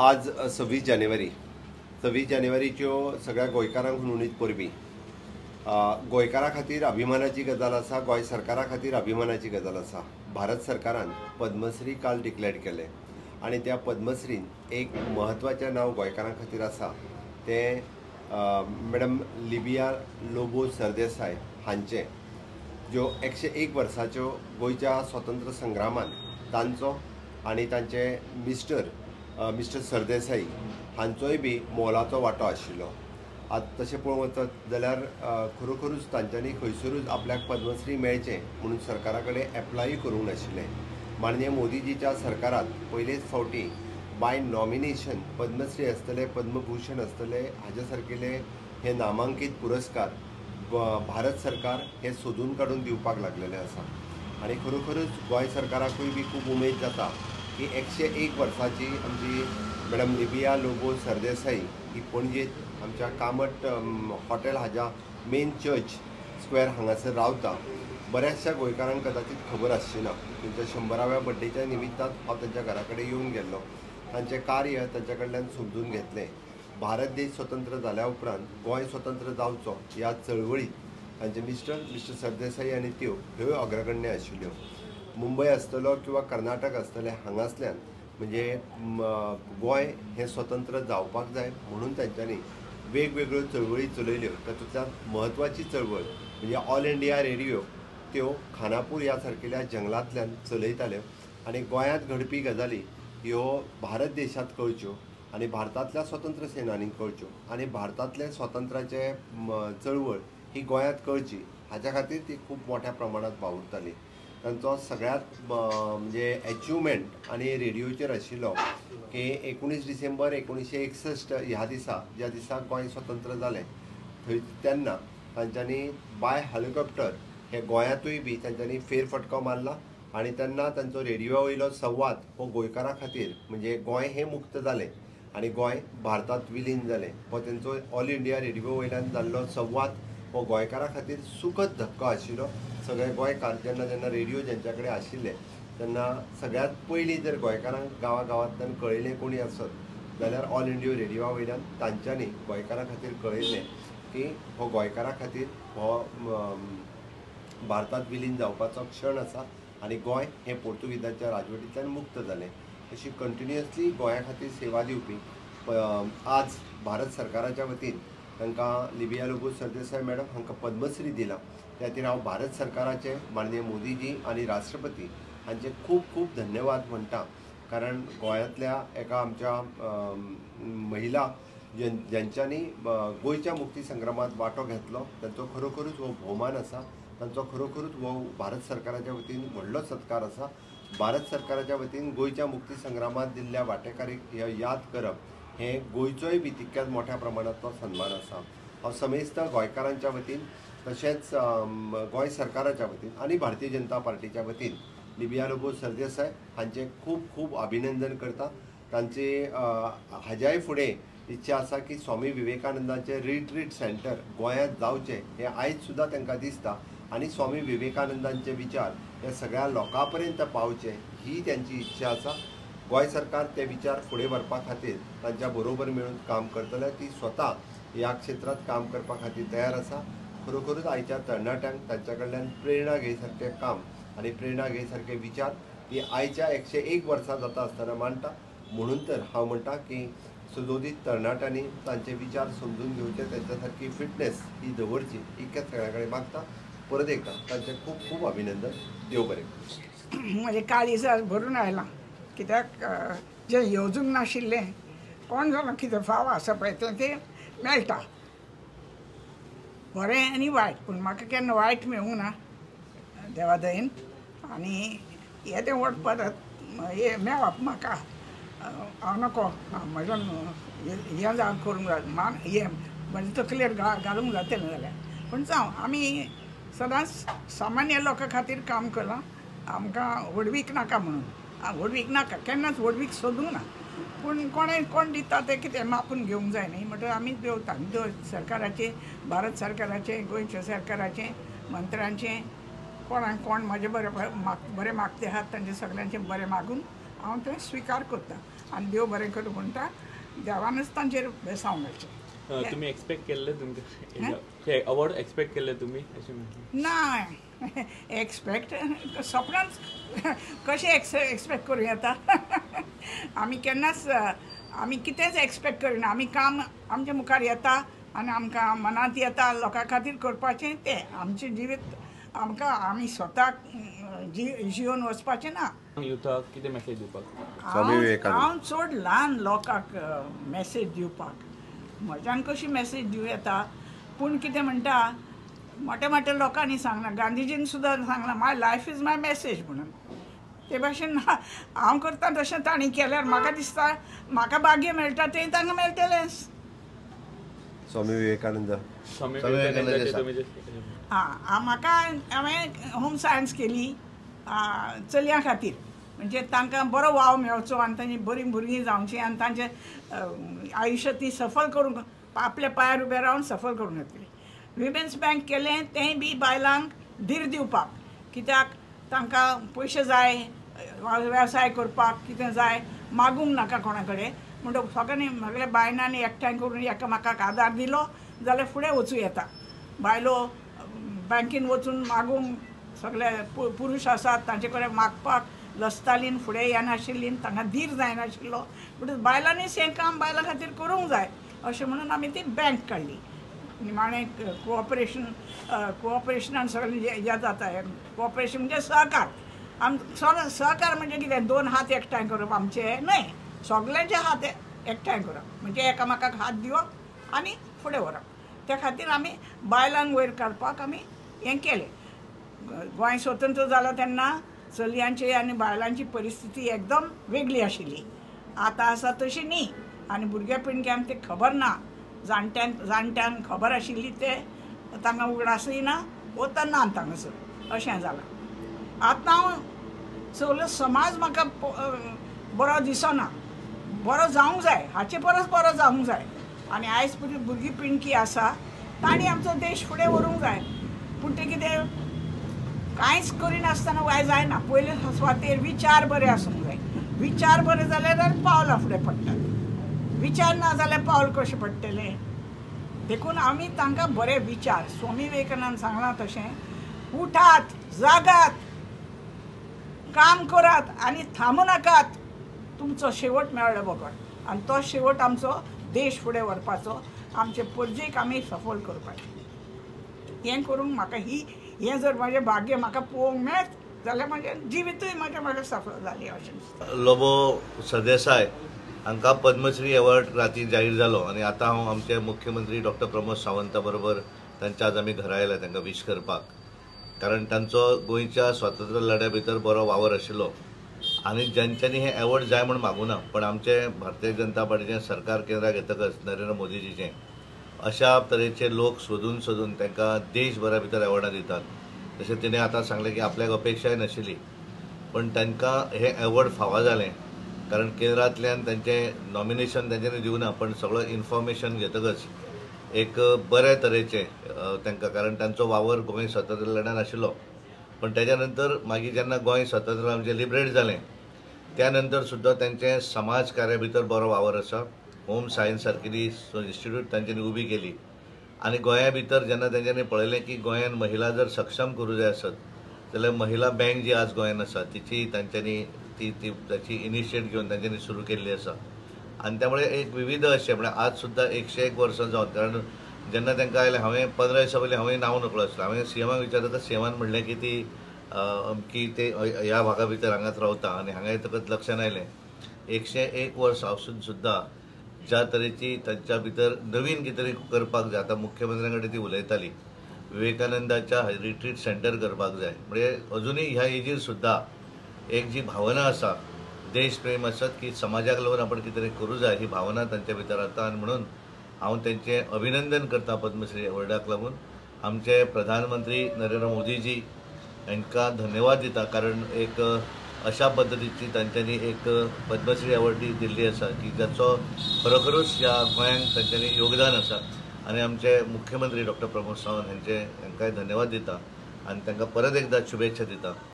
आज 26 जानेवारी, 26 जानेवारीच्यो सगळ्या गोंयकारांक हुनहुनीत परबीं. गोंयकारां खातीर अभिमानाची गजाल आसा, गोंय सरकारा खातीर अभिमानाची गजाल आसा. भारत सरकारान पद्मश्री काल डिक्लेअर केलें आनी त्या पद्मश्रीन एक म्हत्वाचें नांव गोंयकारां खातीर आसा तें मॅडम लिबिया लोबो सरदेसाय हांचें, ज्यो 101 वर्साच्यो गोंयच्या स्वतंत्र संग्रामान तांचो आनी तांचे मिस्टर सरदेसाई हांचोय बी मोलाचो वांटो आशिल्लो. आतां तशें पळोवंक वचत जाल्यार खरोखरूच तांच्यांनी खंयसरूच आपल्याक पद्मश्री मेळचें म्हणून सरकारा कडेन एप्लायूय करूंक नाशिल्लें. माननीय मोदीजीच्या सरकारांत पयलेच फावटी बाय नॉमिनेशन पद्मश्री आसतले, पद्मभूषण आसतले, हाज्या सारकेले हे नामांकीत पुरस्कार भारत सरकार हे सोदून काडून दिवपाक लागलेले आसा. आनी खरोखरूच गोंय सरकाराकूय बी खूब उमेद जाता की 101 वर्साची आमची मॅडम लिबिया लोबो सरदेसाई ही पणजेंत आमच्या कामत हॉटेल हाज्या मेन चर्च स्क्वेअर हांगासर रावता. बऱ्याचशा गोंयकारांक कदाचित खबर आसची ना. तांच्या 100व्या बड्डेच्या निमित्तान हांव तांच्या घरा कडेन येवन गेल्लो. तांचें कार्य तांच्या कडल्यान समजून घेतलें. भारत देश स्वतंत्र जाल्या उपरांत गोंय स्वतंत्र जावचो ह्या चळवळीत तांचे मिस्टर सरदेसाई आनी त्यो ह्यो अग्रगण्य आशिल्ल्यो. मुंबय आसतलो किंवा कर्नाटक आसतलें, हांगासल्यान म्हणजे गोंय हें स्वतंत्र जावपाक जाय म्हणून तांच्यांनी वेगवेगळ्यो चळवळी चलयल्यो. तातूंतल्यान म्हत्वाची चळवळ म्हणजे ऑल इंडिया रेडियो त्यो खानापूर ह्या सारकेल्या जंगलांतल्यान चलयताल्यो आनी गोंयांत घडपी गजाली ह्यो भारत देशांत कळच्यो आनी भारतांतल्या स्वतंत्र सेनानींक कळच्यो आनी भारतांतले स्वातंत्र्याचे चळवळ ही गोंयांत कळची हाच्या खातीर ती खूब मोठ्या प्रमाणांत वावुरताली. तांचो सगळ्यांत म्हणजे एचिवमेंट आनी रेडियोचेर आशिल्लो की 19 डिसेंबर 1961 ह्या दिसा, ज्या दिसा गोंय स्वतंत्र जालें थंय तेन्ना तांच्यांनी बाय हेलिकॉप्टर हे गोंयांतूय बी तांच्यांनी फेरफटको मारला आनी तेन्ना तांचो रेडियो वयलो संवाद हो गोंयकारां खातीर म्हणजे गोंय हें मुक्त जालें आनी गोंय भारतांत विलीन जालें हो तांचो ऑल इंडिया रेडियो वयल्यान जाल्लो संवाद हो गोंयकारां खातीर सुखद धक्को आशिल्लो. सगळे गोंयकार जेन्ना जेन्ना रेडियो जेंच्या कडेन आशिल्ले तेन्ना सगळ्यांत पयलीं जर गोंयकारांक गांवा गांवांतल्यान कळयलें कोणी आसत जाल्यार ऑल इंडिया रेडियो वयल्यान तांच्यांनी गोंयकारां खातीर कळयलें की हो गोंयकारां खातीर हो भारतांत विलीन जावपाचो क्षण आसा आनी गोंय हें पोर्तुगीजांच्या राजवटींतल्यान मुक्त जालें. अशी कंटिन्युअसली गोंया खातीर सेवा दिवपी आज भारत सरकाराच्या वतीन तांकां लिबिया लोबो सरदेसाय मॅडम हांकां पद्मश्री दिला. त्या खातीर हांव भारत सरकाराचे, माननीय मोदीजी आनी राष्ट्रपती हांचे खूब खूब धन्यवाद म्हणटा. कारण गोंयांतल्या एका आमच्या महिला ज्यांच्यांनी गोंयच्या मुक्ती संग्रामांत वांटो घेतलो तांचो खरोखरूच हो भोवमान आसा. तांचो खरोखरूच हो भारत सरकाराच्या वतीन व्हडलो सत्कार आसा. भारत सरकाराच्या वतीन गोंयच्या मुक्ती संग्रामांत दिल्ल्या वांटेकारीक याद करप हें गोंयचोय बी तितक्याच मोठ्या प्रमाणांतलो सन्मान आसा. हांव समेस्त गोंयकारांच्या वतीन तशेंच गोंय सरकाराच्या वतीन आनी भारतीय जनता पार्टीच्या वतीन लिबिया लोबो सरदेसाय हांचें खूब खूब अभिनंदन करता. तांचे हाज्याय फुडें इच्छा आसा की स्वामी विवेकानंदाचें रिट्रीट सेंटर गोंयांत जावचें हें आयज सुद्दां तांकां दिसता आनी स्वामी विवेकानंदांचे विचार हे सगळ्या लोकां पर्यंत पावचे ही तांची इच्छा आसा. गोंय सरकार ते विचार फुडें व्हरपा खातीर तांच्या बरोबर मेळून काम करतले. ती स्वता ह्या क्षेत्रांत काम करपा खातीर तयार आसा. खरोखरूच आयच्या तरणाट्यांक तांच्या कडल्यान प्रेरणा घेय सारकें काम आनी प्रेरणा घेय सारके विचार ती आयच्या 101 वर्सां जाता आसतना मांडटा. म्हणून तर हांव म्हणटा की सदोदीत तरणाट्यांनी तांचे विचार समजून घेवचे, तांच्या सारकी फिटनेस ही दवरची इतक्याच सगळ्या कडेन मागता. परत एकदा तांचें खूब खूब अभिनंदन. देव बरें. म्हजें काळीज भरून आयलां कित्याक जें येवजूंक नाशिल्लें कोण जाणां कितें फाव आसा पळय तें तें मेळटा, बरें आनी वायट. पूण म्हाका केन्ना वायट मेळूंक ना देवा दयेन. आनी येदें व्हड पदक हें मेळप म्हाका हांव नको म्हजो हें जावन करूंक जाय मान हें म्हजे तकलेर घालूंक जातलें जाल्यार. पूण जावं, आमी सदांच सामान्य लोकां खातीर काम केलां. आमकां व्हडवीक नाका म्हणून, व्हडवीक नाका, केन्नाच व्हडवीक सोदूंक ना. पूण कोणें कोण दिता तें कितें मापून घेवंक जाय न्ही. म्हणटकच आमी देवता सरकाराचें, भारत सरकाराचें, गोंयच्या सरकाराचें, मंत्र्यांचें, कोणाक कोण म्हजें बरें बरें मागते आहात तांचें सगल्यांचें बरें मागून हांव तें स्विकार करता आनी देव बरें करूं म्हणटा. देवानूच तांचेर बेसांव मेळचें. तुमी एक्सपेक्ट केल्ले तुमकां हे अवॉर्ड एक्सपेक्ट केल्ले तुमी अशें? ना, एक्सपेक्ट सपनांच कशें एक्सपेक्ट करूं येता. आमी केन्नाच आमी कितेंच एक्सपेक्ट करिना. आमी काम आमच्या मुखार येता आनी आमकां मनांत येता लोकां खातीर करपाचें तें आमचें जिवीत आमकां आमी स्वताक जिवन वचपाचें ना. युथाक कितें मॅसेज दिवपाक? हांव चड ल्हान लोकांक मॅसेज दिवपाक म्हज्यान कशी मॅसेज दिवं येता, पूण कितें म्हणटा मोठ्या मोठ्या लोकांनी सांगलां, गांधीजीन सुद्दां सांगलां my life is my message म्हणून. ते भाशेन हांव करता तशें तांणी केल्यार म्हाका दिसता म्हाका भाग्य मेळटा तें तांकां मेळटलेंच. स्वामी विवेकानंद, हां, म्हाका हांवें होम सायन्स केली चलयां खातीर, म्हणजे तांकां बरो वाव मेळचो आनी तांची बरीं भुरगीं जावचीं आनी तांचें आयुश्य ती सफल करूंक आपल्या पांयार उबें रावन सफल करूंक येतली. विमेन्स बँक केलें तेंय बी बायलांक धीर दिवपाक, कित्याक तांकां पयशे जाय वेवसाय करपाक, कितें जाय मागूंक नाका कोणा कडेन, म्हणटकच सगळ्यांनी सगळ्या बायलांनी एकठांय करून एकामेकाक आदार दिलो जाल्यार फुडें वचूं येता. बायलो बँकेन वचून मागूंक सगळे पुरूश आसात तांचे कडेन मागपाक लजतालीं, फुडें येनाशिल्लीं, तांकां धीर जायनाशिल्लो. म्हणटकच बायलांनीच हें काम बायलां खातीर करूंक जाय अशें म्हणून आमी ती बँक काडली. निमाणें कोऑपरेशन, कोऑपरेशनान सगळें हें जाता. कोऑपरेशन म्हणजे सहकार. आम सहकार म्हणजे कितें, दोन हात एकठांय करप आमचे न्हय, सगल्यांचे हात एकठांय करप म्हणजे एकामेकाक हात दिवप आनी फुडें व्हरप. त्या खातीर आमी बायलांक वयर काडपाक आमी हें केलें. गोंय स्वतंत्र जालां तेन्ना चलयांची आनी बायलांची परिस्थिती एकदम वेगळी आशिल्ली, आतां आसा तशी न्ही. आनी भुरग्या पिणग्यांक तें खबर ना, जाणट्यांक खबर आशिल्ली ते तांकां उगडासय ना वता ना तांगासर अशें जालां. आतां सगलो समाज म्हाका बरो दिसना, बरो जावंक जाय, हाचे परस बरो जावंक जाय. आनी आयज भुरगीं पिणकी आसा तांणी आमचो देश फुडें व्हरूंक जाय. पूण तें कितें कांयच करिनासतना वाय जायना. पयले सुवातेर विचार बरे आसूंक जाय. विचार बरे जाल्यार पावलां फुडें पडटात, विचार ना जाल्यार पावल कशें पडटलें. देखून आमी तांकां बरे विचार, स्वामी विवेकानंद सांगलां तशें, उठात, जागात, काम करात आनी थांबू नाकात, तुमचो शेवट मेळ्ळो बगर. आनी तो शेवट आमचो देश फुडें व्हरपाचो, आमचे परजेक आमी सफल करपाचें. हें करूंक म्हाका हें जर म्हजें भाग्य म्हाका पळोवंक मेळत जाल्यार म्हजें जिवितूय म्हजें म्हाका सफल जालें अशें दिसता. लोबो सरदेसाय हांकां पद्मश्री एवॉर्ड राती जाहीर जालो आनी आतां हांव आमचे मुख्यमंत्री डॉक्टर प्रमोद सावंता बरोबर तांच्या आज आमी घरा आयल्या तांकां वीश करपाक, कारण तांचो गोंयच्या स्वातंत्र्य लढ्या भितर बरो वावर आशिल्लो आनी ज्यांच्यांनी हे एवॉर्ड जाय म्हूण मागूना, पण आमचे भारतीय जनता पार्टीचें सरकार केंद्राक येतकच नरेंद्र मोदीजीचें अशा तरेचे लोक सोदून सोदून तांकां देशभरा भितर एवॉर्डां दितात. तशें तिणें आतां सांगलें की आपल्याक अपेक्षाय नाशिल्ली, पण तांकां हे एवॉर्ड फावो जालें कारण केंद्रांतल्यान तांचें नॉमिनेशन तांच्यांनी दिवना, पण सगळो इन्फॉर्मेशन घेतकच एक बऱ्या तरेचें तांकां, कारण तांचो वावर गोंय स्वातंत्र्य लढ्यान आशिल्लो. पण तेज्या नंतर मागीर जेन्ना गोंय स्वतंत्र आमचें लिबरेट जालें त्या नंतर सुद्दां तांचें समाज कार्या भितर बरो वावर आसा. होम सायन्स सारकेली इन्स्टिट्यूट तांच्यांनी उबी केली आनी गोंया भितर जेन्ना तांच्यांनी पळयलें की गोंयान महिला जर सक्षम करूं जाय आसत जाल्यार महिला बँक जी आज गोंयान आसा तिची तांच्यांनी ती ती ताची इनिशिएट घेवन तांच्यांनी सुरू केल्ली आसा. आनी त्यामुळे एक विविध अशें म्हळ्यार आज सुद्दां 101 वर्सां जावन, कारण जेन्ना तांकां आयलें हांवें 15 दिसां पयलीं हांवें नांव नकळो आसलो, हांवें सीएमाक विचारता सीएमान म्हणलें की ती अमकी ते ह्या भागा भितर हांगाच रावता आनी हांगा येतकच लक्षान आयलें 101 वर्सां आसून सुद्दां ज्या तरेची तांच्या भितर नवीन कितें तरी करपाक जाय. आतां मुख्यमंत्र्यां कडेन ती उलयताली विवेकानंदाच्या रिट्रीट सेंटर करपाक जाय, म्हणजे अजुनूय ह्या एजीर सुद्दां एक जी भावना आसा देशप्रेम आसत की समाजाक लागून आपण कितें तरी करूं जाय ही भावना तांच्या भितर आता. आनी म्हणून हांव तांचें अभिनंदन करता पद्मश्री एवॉर्डाक लागून. आमचे प्रधानमंत्री नरेंद्र मोदीजी हांकां धन्यवाद दिता, कारण एक अशा पद्दतीची तांच्यांनी एक पद्मश्री एवॉर्ड दिल्ली आसा की जाचो खरोखरूच ह्या गोंयांक तांच्यांनी योगदान आसा. आनी आमचे मुख्यमंत्री डॉक्टर प्रमोद सावंत हांकांय धन्यवाद दिता आनी तांकां परत एकदां शुभेच्छा दिता.